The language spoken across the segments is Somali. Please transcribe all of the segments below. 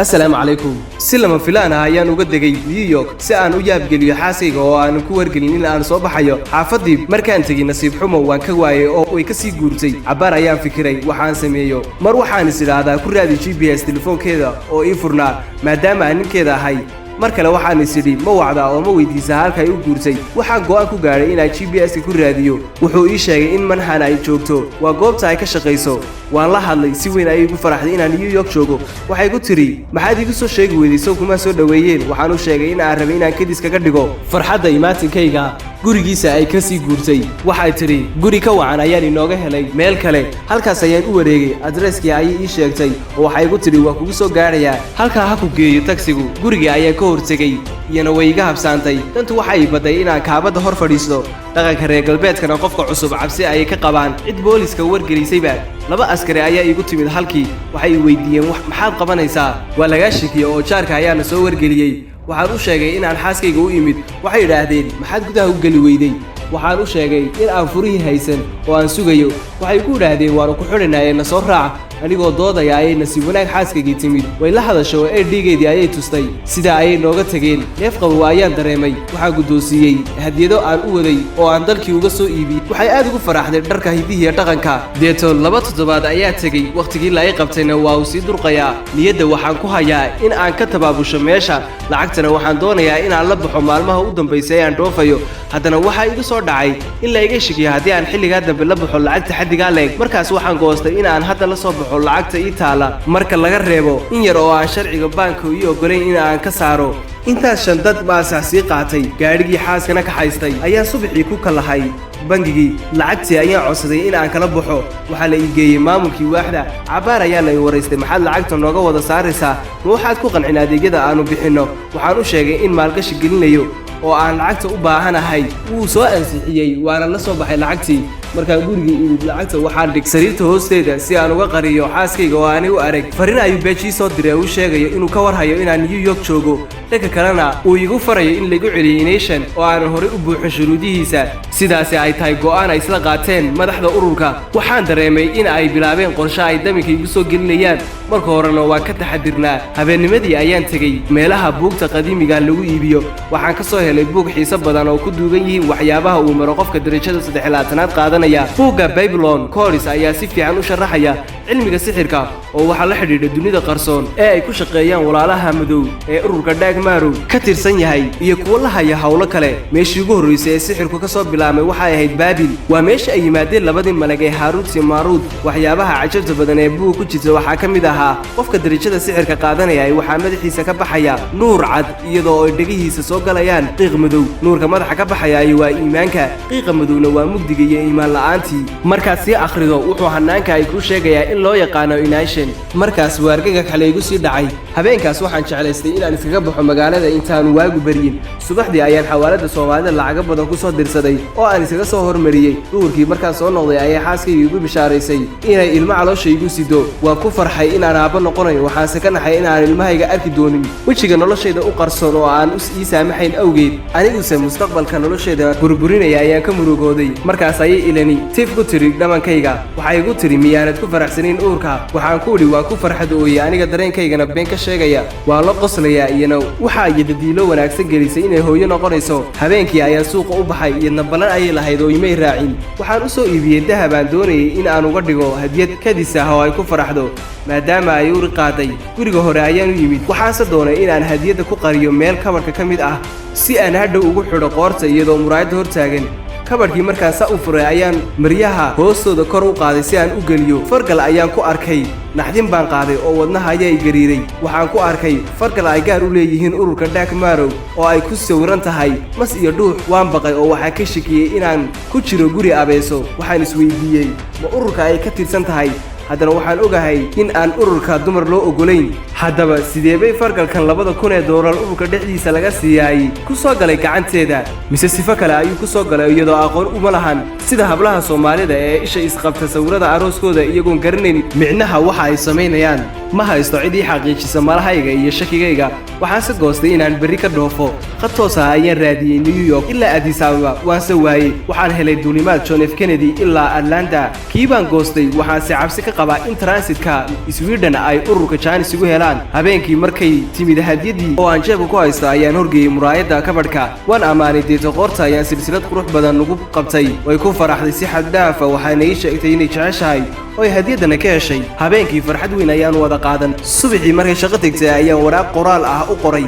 Asalaamu calaykum. Si lama filaan ah ayaan uga degay New York si aan u yaabgeliyo xaaskayga oo aanan ku wargelin in aan soo baxayo. Xaafaddii markaan tegey, nasiib xumo waan ka waayay oo way ka sii guurtay. Cabbaar ayaan fikiray waxaan sameeyo. Mar waxaan is idhaahdaa ku raadi GPS telefoonkeeda oo ii furnaa, maadaama aan ninkeeda ahay. Mar kale waxaan is idhi, ma wacdaa oo ma weydiisaa halka ay u guurtay? Waxaan go'aan ku gaadhay inaan GPS-ka ku raadiyo. Wuxuu ii sheegay in Manhattan ay joogto, waa goobta ay ka shaqayso. Waan la hadlay. Si weyn ayay igu faraxday inaan New York joogo. Waxay ku tidhi, "Maxaad iigu soo sheegi weyday? Sow kuma soo dhoweeyeen?" Waxaan u sheegay in aan rabay inaan kadis kaga dhigo farxadda imaatinkayga gurigiisa ay ka sii guurtay. Waxay tidhi, "Guri ka wacan ayaan inooga helay meel kale." Halkaas ayaan u wareegay. Adreskii ayay ii sheegtay oo waxay igu tidhi, "Waan kugu soo gaadhayaa halkaa, ha ku geeyo tagsigu." Gurigii ayaan ka hortegey, iyana way iga habsaantay. Dantu waxay badday inaan kaabadda hor fadhiisto. Dhaqanka reer galbeedkana qofka cusub cabsi ayay ka qabaan. Cid booliska wargelisayba laba askari ayaa iigu timid halkii. Waxay i weydiiyeen, "Maxaad qabanaysaa? Waa lagaa shakiyey oo jaarka ayaana soo wargeliyey." Waxaan u sheegay inaan xaaskayga u imid. Waxay idhaahdeen, "Maxaad gudaha u geli weyday?" Waxaan u sheegay in aan furihii haysan oo aan sugayo. Waxay ku idhaahdeen, "Waanu ku xidhinaye, na soo raac." Anigoo doodaya ayay nasiib wanaag xaaskaygii timid. Way la hadashay oo ID-geedii ayay tustay. Sidaa ayay nooga tegeen. Neef qabow ayaan dareemay. Waxaan guddoonsiiyey hadiyado aan u waday oo aan dalkii uga soo iibiyey. Waxay aad ugu faraxday dharka hidihiya dhaqanka. Deeto 2 toddobaad ayaa tegey, wakhtigii la ii qabtayna waa uu sii durqayaa. Niyadda waxaan ku hayaa in aan ka tabaabusho meesha, lacagtana waxaan doonayaa inaan la baxo maalmaha u dambaysa ee aan dhoofayo. Haddana waxaa igu soo dhacay in la iga shakiyo haddii aan xilligaa dambe la baxo lacagta xaddigaa leeg. Markaas waxaan goostay in aan hadda la soo baxo lacagta ii taala, marka laga reebo in yar oo aan sharciga baanka ii ogolayn in aan ka saaro. Intaas shandad maasax sii qaatay, gaadhigii xaaskana ka haystay, ayaa subaxii ku kalahay bangigii. Lacagtii ayaan codsaday in aan kala baxo. Waxaa la ii geeyey maamulkii waaxda. Cabbaar ayaa la ii waraystay. "Maxaad lacagta nooga wada saaraysaa? Ma waxaad ku qancin adeegyada aanu bixinno?" Waxaan u sheegay in maalgashi gelinayo oo aan lacagta u baahanahay. Wuu soo ansixiyey, waana la soo baxay lacagtii. Markaan gurigii imid, lacagta waxaan dhig sariirta hoosteeda si aan uga qariyo xaaskayga oo aanay u arag. Farriin ayuu beejii soo diray oo u sheegayo inuu ka warhayo inaan New York joogo, dhanka kalena uu igu farayo in lagu celiyey nation oo aanan horey u buuxin shuruudihiisa. Sidaasi ay tahay go'aan ay isla qaateen madaxda ururka. Waxaan dareemay in ay bilaabeen qorshe ay daminka igu soo gelinayaan. Marka horena waan ka taxadirnaa. Habeennimadii ayaan tegey meelaha buugta qadiimiga lagu iibiyo. Waxaan ka soo helay buug xiiso badan oo ku duugan yihiin waxyaabaha uu maro qofka darajada 23aad qaadanaya. Buugga Babylon Codes ayaa si fiican u sharaxaya cilmiga sixirka, oo waxaa la xidhiidha dunida qarsoon ee ay ku shaqeeyaan walaalaha madow ee ururka Dark Marow ka tirsan yahay iyo kuwo la haya howlo kale. Meeshii ugu horreysay ee sixirku ka soo bilaabmay waxay ahayd Baabil. Waa meesha ay yimaadeen labadii malag ee Haaruut iyo Maaruud. Waxyaabaha cajabta badan ee buugga ku jirta waxaa ka mid ahaa, qofka darajada sixirka qaadanaya waxaa madaxiisa ka baxaya nuur cad, iyadoo ay dhegihiisa soo galayaan qiiq madow. Nuurka madaxa ka baxayaayo waa iimaanka, qiiqa madowna waa mugdiga iyo iimaan la'aantii. Markaad sii akhrido, wuxuu hanaanka ay kuu sheegayaa in loo yaqaano inashen. Markaas waargaga kale igu sii dhacay. Habeenkaas waxaan jeclaystay inaan iskaga baxo magaalada intaanu waagu baryin. Subaxdii ayaan xawaalada Soomaalida lacago badan ku soo dirsaday oo aan iskaga soo hormariyey. Duhurkii markaan soo noqday ayay xaaskayga igu bishaaraysay inay ilmo caloosha igu sido. Waan ku farxay inaan aabbo noqonayo, waxaanse ka naxay in aan ilmahayga arki doonin wejiga noloshayda u qarsoon oo aan ii saamaxayn awgeed. Aniguse mustaqbalka noloshayda burburinaya ayaan ka murugooday. Markaas ayay ilani tif ku tiri dhamankayga. Waxay igu tiri, "Miyaanad ku faraxsanayn uurka?" Waxaan ku idhi, "Waan ku farxad ooye," aniga dareenkaygana been ka sheegaya. Waan la qoslayaa. Iyana waxaa iyadadiilo wanaagsan gelisay inay hooyo noqonayso. Habeenkii ayaan suuqa u baxay. Iyadna ballan ayay lahayd oo imay raacin. Waxaan u soo iibiyey dahab aan doonayay in aan uga dhigo hadiyad kadis ah oo ay ku faraxdo, maadaama ay uri qaaday. Guriga hore ayaan u yimid. Waxaanse doonay in aan hadiyadda ku qariyo meel kabarhka ka mid ah, si aan hadhow ugu xidho qoorta iyadoo muraayadda hor taagan. Kabadhkii markaan sa u furay ayaan maryaha hoostooda kor u qaaday si aan u geliyo. Fargal ayaan ku arkay. Naxdin baan qaaday oo wadnaha ayaa i gariiray. Waxaan ku arkay fargal ay gaar u leeyihiin ururka Dark Marow oo ay ku sawiran tahay mas iyo dhuux. Waan baqay oo waxaan ka shakiyey inaan ku jiro guri abeeso. Waxaan isweydiiyey, ma ururka ay ka tirsan tahay? Haddana waxaan ogahay in aan ururka dumar loo ogolayn. Haddaba sidee bay fargalkan $2,000 ururka dhexdiisa laga siiyay ku soo galay gacanteeda? Mise sifo kale ayuu ku soo galay, iyadoo aqoon uma lahan, sida hablaha Soomaalida ee isha isqabta sawirada arooskooda iyagoon garanayn micnaha waxa ay samaynayaan? Ma haysto cid ii xaqiijisa malahayga iyo shakigayga. Waxaanse goostay inaan berri ka dhoofo. Khad toos ah ayaan raadiyey New York ilaa Addis Ababa, waanse waayey. Waxaan helay duulimaad John F Kennedy ilaa Atlanta. Kii baan goostay, waxaanse cabsi ka qabaa in transitka Sweden ay ururka jaanis igu helaan. Habeenkii markay timid hadyaddii oo aan jeebka ku haysto ayaan horgeeyey muraayadda kabadhka. Waan ammaanay, deeto qoorta ayaan silsilad qurux badan ugu qabtay. Way ku faraxday si xad dhaafa, waxaana ii sheegtay inay jeceshahay oo ay hadyaddana ka heshay. Habeenkii farxad weyn ayaan wada qaadan. Subaxii markay shaqo tegtay ayaan waraaq qoraal ah u qoray,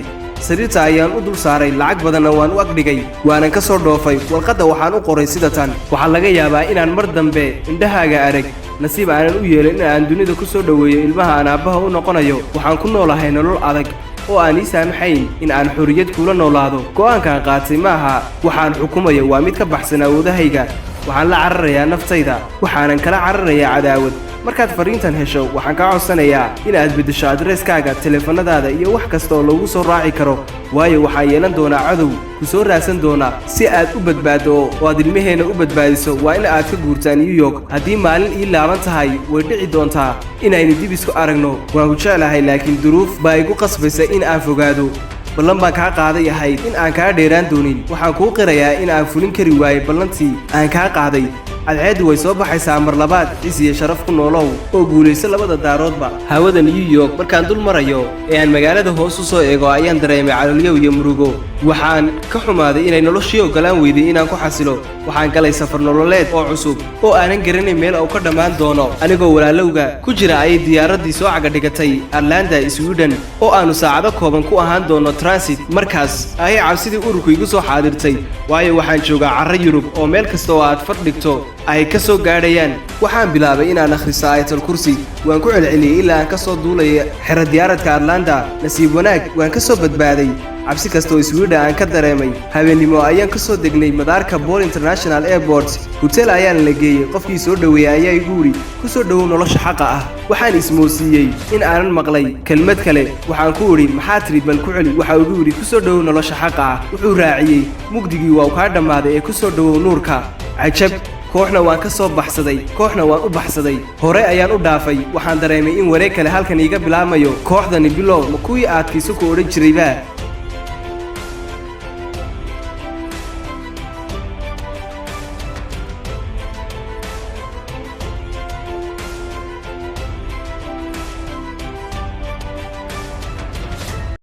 sariirta ayaan u dul saaray, lacag badanna waan u agdhigay, waanan ka soo dhoofay. Warqadda waxaan u qoray sida tan: "Waxaa laga yaabaa inaan mar dambe indhahaaga arag. Nasiib aanan u yeelin in aan dunida ku soo dhoweeyo ilmaha aan aabbaha u noqonayo. Waxaan ku noolahay nolol adag oo aan ii saamaxayn in aan xorriyad kula noolaado. Go'aankaan qaatay maaha waxaan xukumayo, waa mid ka baxsan awoodahayga. Waxaan la cararayaa naftayda, waxaanan kala cararayaa cadaawad. Markaad fariintan hesho, waxaan kaa codsanayaa in aad beddesho adreeskaaga, teleefanadaada iyo wax kasta oo lagu soo raaci karo, waayo waxaan yeelan doonaa cadow ku soo raadsan doona. Si aad u badbaaddo oo aad ilmaheenna u badbaadiso, waa in aad ka guurtaa New York. Haddii maalin ii laaban tahay, way dhici doontaa inaynu dib isku aragno. Waan ku jeclahay, laakiin duruuf baa igu qasbaysa in aan fogaado. Ballan baan kaa qaaday ahayd in aan kaa dheeraan doonin. Waxaan kuu qirayaa in aan fulin kari waayey ballantii aan kaa qaaday. Cadceeddu way soo baxaysaa mar labaad. Cis iyo sharaf ku noolow oo guulayso labada daaroodba." Hawada New York markaan dul marayo ee aan magaalada hoos u soo eego ayaan dareemay caloolyow iyo murugo. Waxaan ka xumaaday inay noloshii oggolaan weyday inaan ku xasilo. Waxaan galay safar nololeed oo cusub oo aanan garanayn meel uu ka dhammaan doono. Anigoo walaalowga ku jira ayay diyaaraddii soo cagadhigatay Arlanda, Sweden, oo aanu saacado kooban ku ahaan doono transit. Markaas ayay cabsidii ururku igu soo xaadirtay, waayo waxaan joogaa carro Yurub oo meel kasta oo aad far dhigto ay ka soo gaadhayaan. Waxaan bilaabay inaan akhristo Aayatal Kursi. Waan ku celceliyey ilaa aan ka soo duulaya xero diyaaradka Arlanda. Nasiib wanaag, waan ka soo badbaaday cabsi kasta oo Sweden aan ka dareemay. Habeennimo ayaan ka soo degnay madaarka Bole International Airport. Hotel ayaana la geeyey. Qofkii soo dhoweeyey ayaa igu yidhi, "Ku soo dhowow nolosha xaqa ah." Waxaan ismoosiiyey in aanan maqlay kelmad kale. Waxaan ku idhi, "Maxaa tiri? Bal ku celi." Waxa igu yidhi, "Ku soo dhowow nolosha xaqa ah." Wuxuu raaciyey, "Mugdigii waa kaa dhammaaday ee ku soo dhowow nuurka." Cajab! Kooxna waan ka soo baxsaday, kooxna waan u baxsaday. Hore ayaan u dhaafay. Waxaan dareemay in wareeg kale halkan iiga bilaabmayo. Kooxdani bilow ma kuwii aadkiisu ku odhan jirayba?